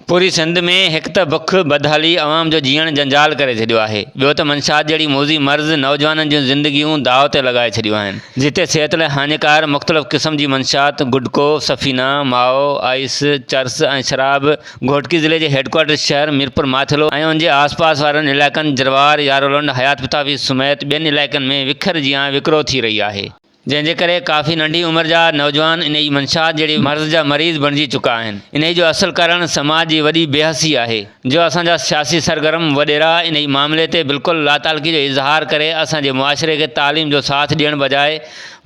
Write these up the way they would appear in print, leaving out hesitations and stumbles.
پوري سنڌ ۾ هڪ ته بک، بدحالي عوام جو جيئڻ جنجال ڪري ڇڏيو آهي، ٻيو ته منشيات جهڙي موذي مرض نوجوانن جون زندگيون داء تي لڳائي ڇڏيون آهن، جتي صحت لاء هاڃيڪار مختلف قسم جي منشيات، گٽڪو، سفينا، مائو، آئيس، چرس ۽ شراب گهوٽڪي ضلعي جي هيڊڪوارٽر شهر ميرپور ماٿيلو ۽ ان جي آس پاس وارن علائقن جروار، يارولنڊ، حيات پتافي سميت ٻين علائقن ۾ وکر جيان وڪرو ٿي رهي آهي. جنهن جي ڪري ڪافي ننڍي عمر جا نوجوان انهي منشيات جهڙي مرض جا مريض بڻجي چڪا آهن. انهي جو اصل ڪارڻ سماج جي وڏي بيحسي آهي جو اسان جا سياسي سرگرم وڏيرا انهي معاملي تي بلڪل لاتعلقي جو اظهار ڪري اسان جي معاشري کي تعليم جو ساٿ ڏيڻ بجاء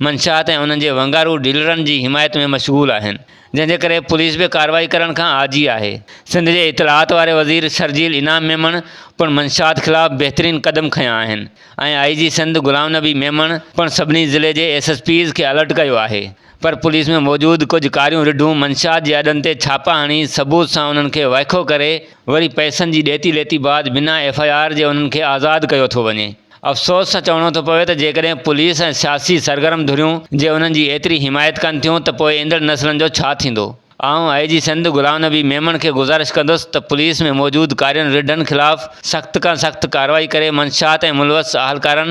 منشيات ۽ انهن جي ونگارو ڊيلرن جي حمايت ۾ مشغول آهن جنهن جي ڪري پوليس به ڪارروائي ڪرڻ کان عاجي آهي. سنڌ جي اطلاعات واري وزير شرجيل انعام ميمڻ پڻ منشيات خلاف بهترين قدم کنيا آهن. ۽ آئي جي سنڌ غلام نبي ميمڻ پڻ سڀني ضلعي جي ايس ايس پيز کي الرٽ ڪيو آهي پر پوليس ۾ موجود ڪجهه ڪاريون رڍون منشيات جي اڏن تي ڇاپا هڻي ثبوت سان انهن کي وائکو ڪري وري پئسن جي ڏيتي ليتي بعد بنا ايف I R جي انهن کي آزاد ڪيو ٿو وڃي افسوس سان چوڻو ٿو پوي ته جيڪڏهن پوليس ۽ سياسي سرگرم ڌريون جي انهن جي ايتري حمايت ڪن ٿيون ته پوء ايندڙ نسلن جو ڇا ٿيندو. آئون آء جي سنڌ غلام نبي ميمڻ کي گذارش ڪندس ته پوليس ۾ موجود ڪارين رڍن خلاف سخت کان سخت ڪارروائي ڪري منشيات ۽ ملوث اهلڪارن،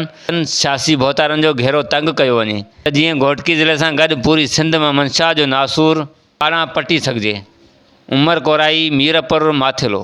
سياسي ڀوتارن جو گهيرو تنگ ڪيو وڃي ته جيئن گهوٽڪي ضلعي سان گڏ پوري سنڌ مان منشيات جو ناسور پاڙان پٽي سگهجي. عمر ڪورائي، ميرپور ماٿيلو.